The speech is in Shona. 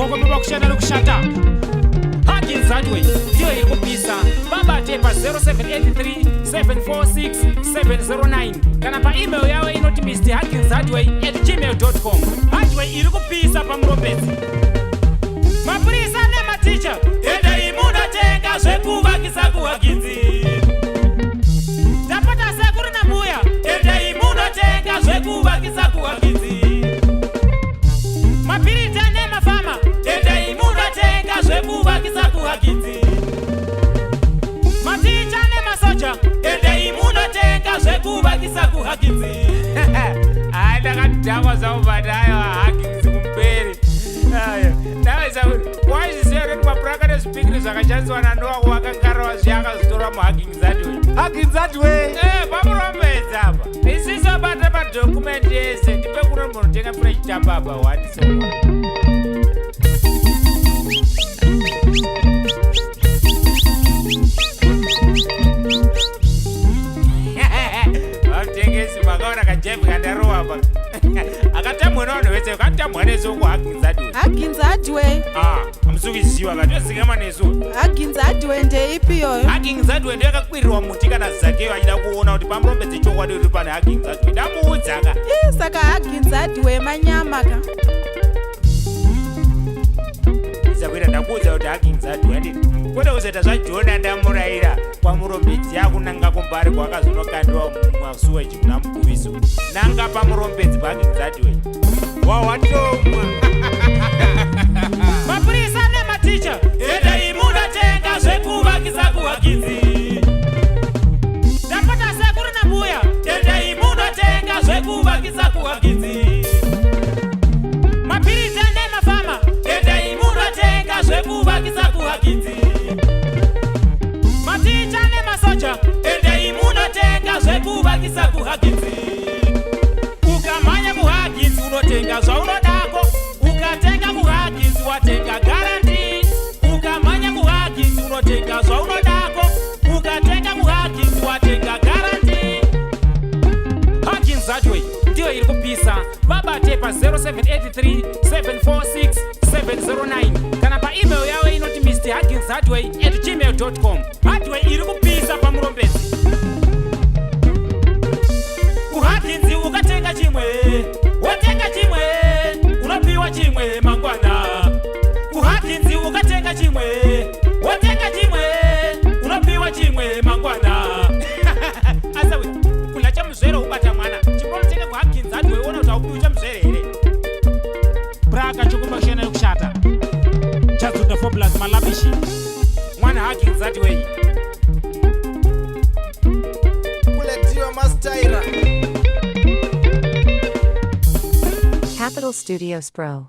Gogo baba kushanda nekushata. Huggins Hardware ndiyo iri kupisa. Vabate pa 0783 746 709 kana paemail yavo inoti mrhugginshardway@gmail.com. Hardware iri kupisa paMurombedzi. Mapurisa nematicha, endai munotenga zvekuvakisa kuHuggins. Ndapota, sekuru nambuya, endai munotenga zvekuvakisa kuHuggins. Mapirita nemafama, endai munotenga zvekuvakisa kuHuggins. Maticha nemasoja, endai munotenga zvekuvakisa kuHuggins. Hayi, ndakadhakwa zvangu, but aiwa, Huggins kumberi. Ndavaisa waizviziva kuti mapuranga nezvipikiri zvakashandiswa naNoa kuvaka ngarava zviya akazvitora muHuggins Hardware? Huggins Hardware. Pamurombedzi apa isisu abata madhokumenti ese. Ndipe kuno munotenga fresh tapa apa wandisoma. Vatengesi, makaona kajevi kandarowa apa akatambwa nevanhu vese, katambwa nesu kuHuggins Hardware. Huggins Hardware? Ah, hamusi katozikanwa nesu. Huggins Hardware ndeipi iyoyo? Huggins Hardware ndiyo yakakwirirwa muti kana Zakeyo achida kuona kuti paMurombedzi chokwadi kuti pane Huggins Hardware. Ndamuudzaka. Ii, saka Huggins Hardware manyama ka? Isakuita, ndakuudza kuti Huggins Hardware, anditi? Kwete kuzoita zvaJona ndamurayira kwaMurombedzi, yakunanga kumbari kwakazonokandiwa mumasuweji kuna Mukuviso. Nanga paMurombedzi paHuggins Hardware. Wawatomwa. Mapurisa nematicha, endai munotenga zvekuvakisa kuHuggins. Ndapota, sekuru nambuya, endai munotenga zvekuvakisa kuHuggins. Mapirita nemafama, endai munotenga zvekuvakisa kuHuggins. Maticha nemasoja, endai munotenga zvekuvakisa kuHuggins. Ukamhanya kuHuggins unotenga zvaunodako. Ukatenga kuHuggins watenga guarantee. Ukamhanya kuHuggins unotenga zvaunodako. Ukatenga kuHuggins watenga guarantee. Huggins Hardware ndiyo iri kupisa. Vabate pa 0783 746 709 kana paemail yavo inoti mrhugginshardway@gmail.com. Hardware iri kupisa paMurombedzi. KuHuggins ukatenga chimwe, watenga chimwe, unopiwa chimwe mangwana. KuHuggins ukatenga chimwe, watenga chimwe, unopiwa chimwe mangwana. Asawe kudla chamuzvere ubata mwana, chimbonotenga kuHuggins Hardware, uona kuti haupiwi chamuzvere here. Braka chokumba kushanda nekushata chadzunda 4 plus malabishi mwana. Huggins Hardware. Kuletiwa mastaira. Capital Studios Pro.